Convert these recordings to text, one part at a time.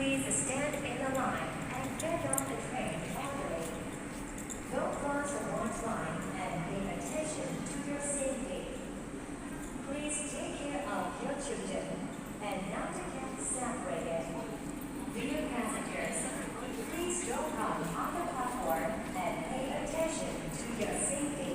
Please stand in the line and get off the train orderly. Don't cross the orange line and pay attention to your safety. Please take care of your children and not to get separated. Dear passengers, please don't come on the platform and pay attention to your safety.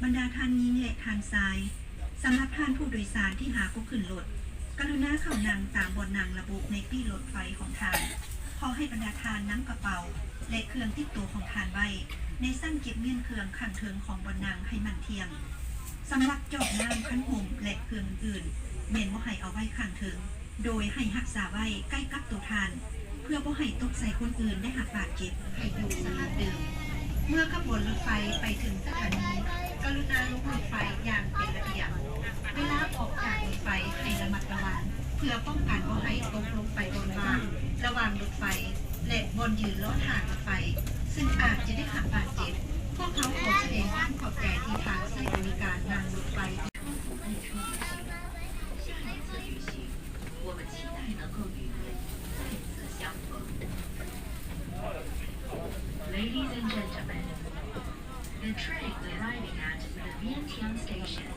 ບັນດາທ່ານຍິງ ແລະ ທ່ານຊາຍ, ສຳລັບທ່ານຜູ້ໂດຍສານທີ່ຫາກໍຂຶ້ນລົດ, ກະລຸນາເຂົ້ານັ່ງຕາມບ່ອນນັ່ງລະບຸໃນປີ້ລົດໄຟຂອງທ່ານ. ຂໍໃຫ້ບັນດາທ່ານນຳກະເປົາ ແລະ ເຄື່ອງຕິດໂຕຂອງທ່ານໄວ້ໃນຊັ້ນເກັບມ້ຽນເຄື່ອງຂ້າງເທິງຂອງບ່ອນນັ່ງໃຫ້ໝັ້ນທ່ຽງ. ສຳລັບຈອກນ້ຳ, ຄັນຫົ່ມ ແລະ ເຄື່ອງອື່ນໆ ແມ່ນບໍ່ໃຫ້ເອົາໄວ້ຂ້າງເທິງ. ໂດຍໃຫ້ຮັກສາໄວ້ໃກ້ກັບໂຕທ່ານ ເພື່ອບໍ່ໃຫ້ຕົກໃສ່ຄົນອື່ນໄດ້ຮັບບາດເຈັບ ໃຫ້ຢູ່ສະຖານເດີມ. ເມື່ອຂະບວນລົດໄຟໄປເຖິງສະຖານີ, ກະລຸນາລົງລົດໄຟຢ່າງເປັນລະບຽບ. ເວລາອອກຈາກລົດໄຟໃຫ້ລະມັດລະວັງ ເພື່ອປ້ອງກັນບໍ່ໃຫ້ຕົກລົງໄປບ່ອນວ່າງລະຫວ່າງລົດໄຟ ແລະ ບ່ອນຢືນລໍຖ້າລົດໄຟ, ຊຶ່ງອາດຈະໄດ້ຮັບບາດເຈັບ. ພວກເຮົາຂໍສະແດງຄວາມຂອບໃຈທີ່ທ່ານໃຊ້ບໍລິການນັ່ງລົດໄຟ. 下一次旅行，我们期待能够与您再次相逢。Ladies and gentlemen, the train arriving at the Vientiane station.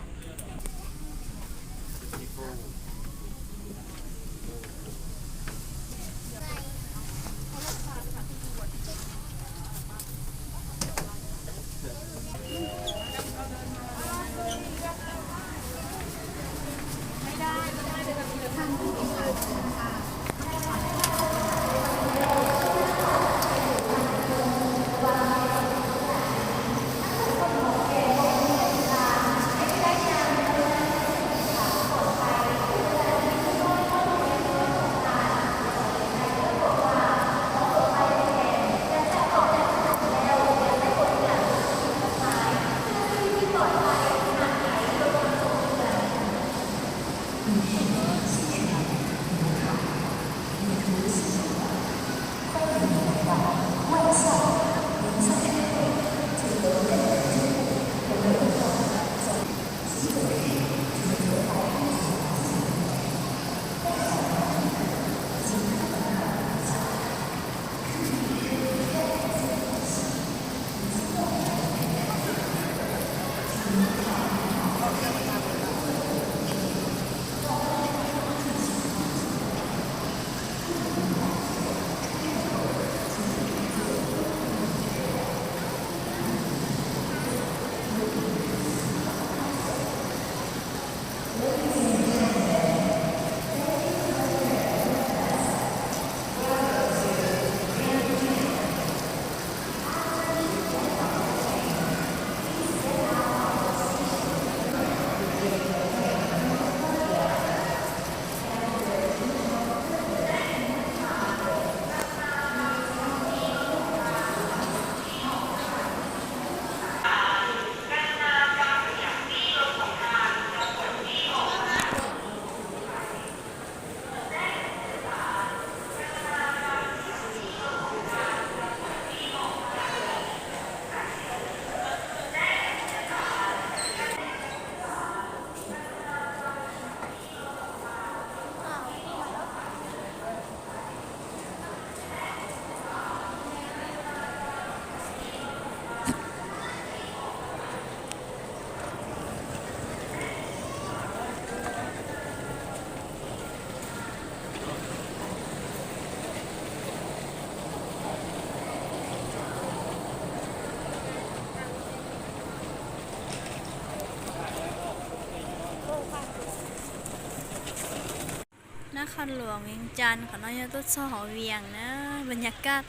ນະຄອນຫຼວງວຽງຈັນ ຂອງນ້ອງຍາຕົວຊໍວຽງນະ ບັນຍາກາດ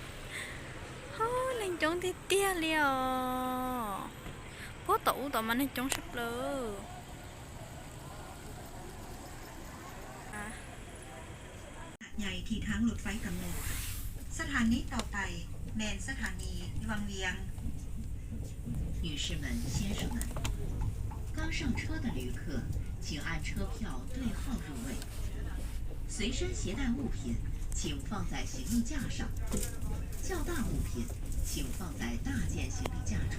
ໂອ້ ແມ່ນຈົ່ງເຕ້ຍໆ ເລີຍ ໂອ້ ໂພດຕໍ່ອູ່ຕໍ່ມາໃນຈົ່ງສັບເລີ ອາ ໃຫຍ່ທີ່ທາງລົດໄຟກຳນົດ. ສະຖານີຕໍ່ໄປແມ່ນສະຖານີວັງວຽງ. 女士们、先生们，刚上车的旅客，请按车票对号入位。随身携带物品，请放在行李架上。较大物品，请放在大件行李架处。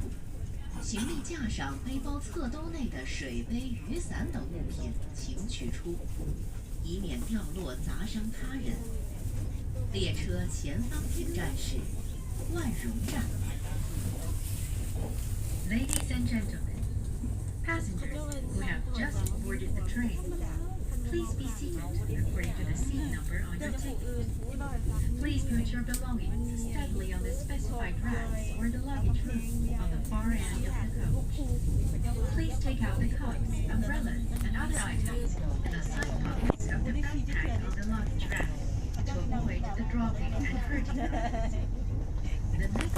行李架上背包侧兜内的水杯、雨伞等物品，请取出。 以免掉落砸伤他人。列车前方停站是万荣站。Ladies and gentlemen, passengers who have just boarded the train, please be seated according to the seat number on your ticket. Please put your belongings steadily on the specified racks or the luggage room on the far end of the coach. Please take out the cups, umbrellas, and other items in the side pockets of the backpack on the luggage rack to avoid the dropping and hurting of it. The next